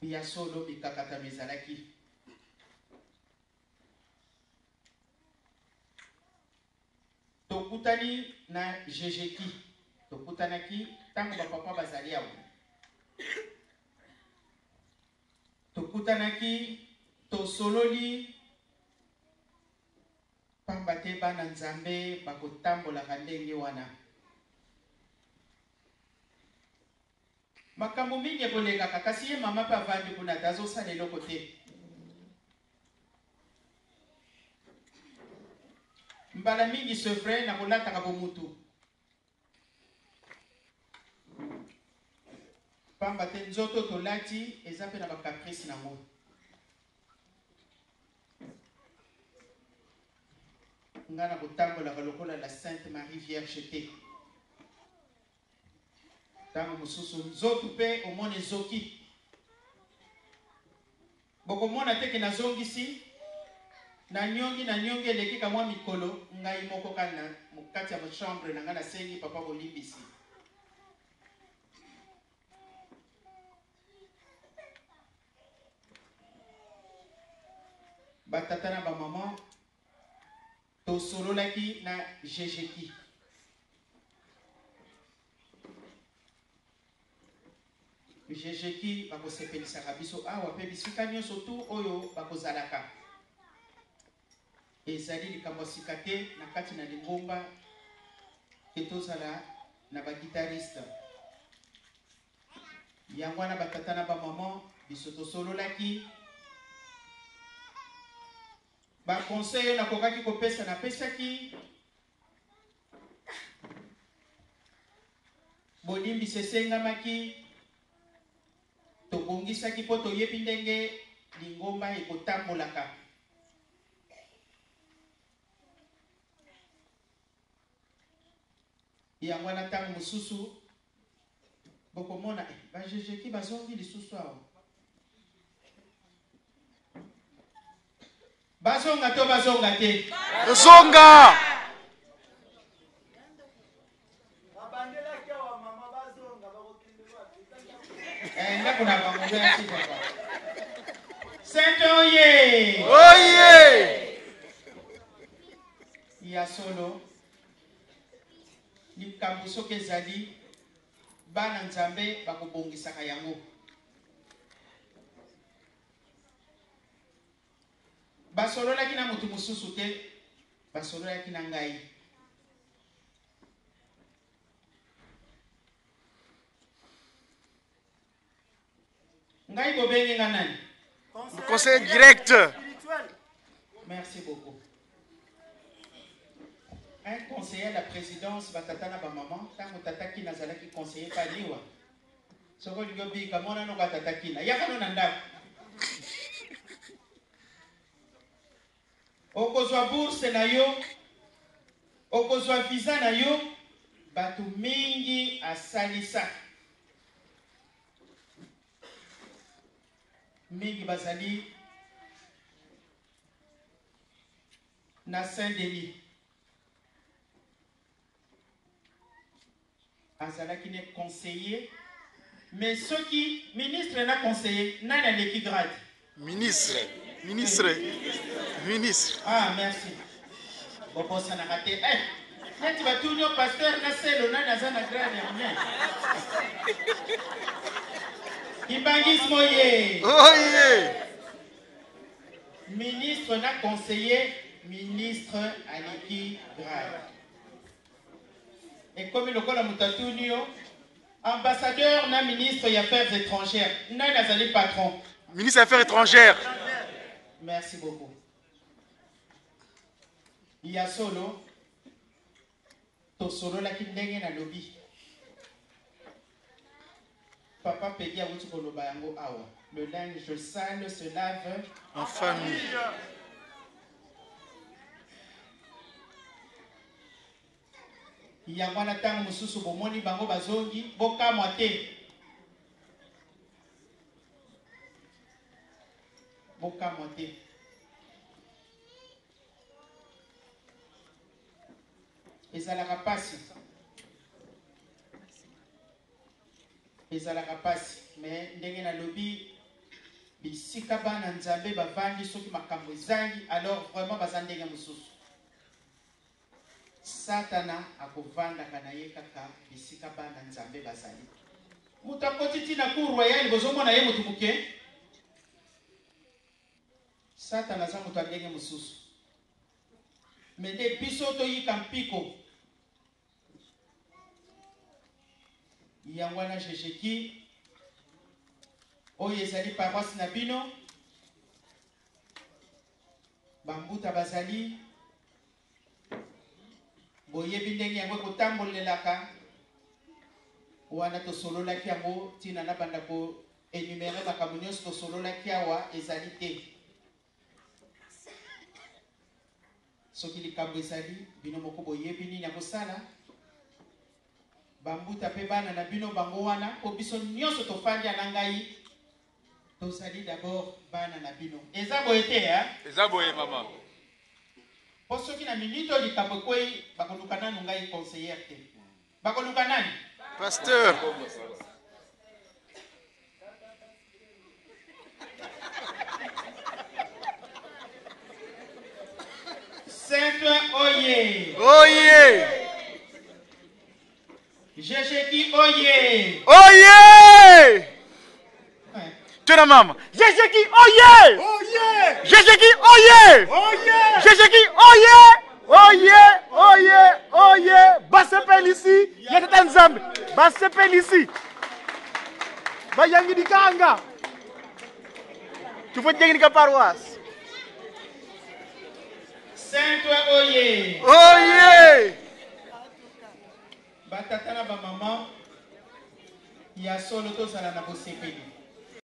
Ya solo, mikakatano ezalaki. Tokutani na Jejeki. Tokutanaki ntango bapapa bazali awa. Tokutanaki, tosololi, pamba te bana Nzambe bakotambolaka ndenge wana. Makambo mingi ekolekaka kasi ye mama pe avandi kuna te azosala eloko te. Mbala mingi ce vrai nakolataka bomutu. Pamba te nzoto tolati eza pe na ba caprice nango. Nga nakotambolaka lokola la Sainte Marie Vierge te. Tango mosusu nzoto pe omona ezoki. Bokomona te ke nazongisi, nanyongi, nanyongi eleki ka mwa mikolo, ngai moko ka na kati ya chambre na ngai nasengi papa bolimbisi. Ba tata na ba maman Tosololaki na Jejeki. Jejeki bakosepelisaka biso awa pe bisika nionso tout oyo bakozalaka. Ezali likambo ya sika te na kati na lingomba ke tozala na ba guitaristes. Yango wana ba tata na ba maman biso tosololaki. Ba conseils oyo nakokaki kopesa napesaki. Bolimbisi esengamaki. Tobongisaki mpo toyebi ndenge lingomba ekotambolaka. Yango wana ntango mosusu bokomona eh, ba jejeki bazongi lisusu awa. Bazonga to bazonga te? Zonga! Eh, ndako na bango merci papa. Saint oye! Oye! Ya solo likambo soki ezali bana Nzambe bakobongisaka yango. Basololaki na moto mosusu te, basololaki na ngai. Ngai bobengi nga nani? Conseil direct. Merci beaucoup. Un conseiller à la présidence, ba tata na ba maman, tango tata Kina azalaki conseiller pa liwa. Soki olingi obika, mona noko ya tata Kina. Yaka no na ndako. Okozwa bourse na yo, okozwa visa na yo, bato mingi asalisa. Mingi bazali na Saint-Denis. Azalaki ne conseiller mais soki ministre na conseiller nani aleki grade? Ministre, ministre, ministre. Ah merci. Bobosanaka te. Eh, neti batuni yo pasteur na selo nani aza na grade ya monene? Kimbangisme oye. Oye. Ministre na conseiller, ministre aleki grade. Ekomi lokola moto atuni yo ambassadeur na ministre ya affaires étrangères nani azali patron? Ministre ya affaires étrangères. Merci beaucoup. Ya solo tosololaki ndenge nalobi. Papa Peggy awuti koloba yango awa. Le linge sale se lave en famille. Yango wana ntango mosusu bomoni bango bazongi, bokamwa te. Bokamwa te. Ezalaka pasi. Ezalaka pasi mais ndenge nalobi. Bisika bana Nzambe bavandi soki makambo ezangi alors vraiment baza ndenge mosusu. Satana akovandaka na ye kaka bisika bana Nzambe bazali. Moto akoti ti na cour royale bozomona ye moto moke? Satana aza moto ya ndenge mosusu. Me nde biso toyika mpiko. Yango wana Jejeki, oyo ezali paroisse na bino, bambuta bazali, boyebi ndenge yango ekotambolelaka. Wana tosololaki yango ntina nabanda ko enumerer makambo nyonso tosololaki awa ezali te. Soki likambo ezali, bino moko boyebi nini ya kosala. Bambuta mpe bana na bino bango wana, mpo biso nyonso tofandi na ngai, tozali d'abord bana na bino. Eza boye te, eh? Eza boye mama. Mpo soki na minute oyo likambo ekwei, bakoluka nanu ngai conseillère te. Bakoluka nani? Pasteur. Saint-Ouen oye. Oye. Jejeki oye. Oye. Tuna mama. Jejeki oye. Oye. Jejeki oye. Oye. Jejeki oye. Oye, oye, oye. Basepelisi. Ya tata Nzambe. Basepelisi. Bayangi dikanga. Tufo jengi ka paroisse. Saint-Ouen oye. Oye. Batata na bamama ya solo tozala na bosepeli.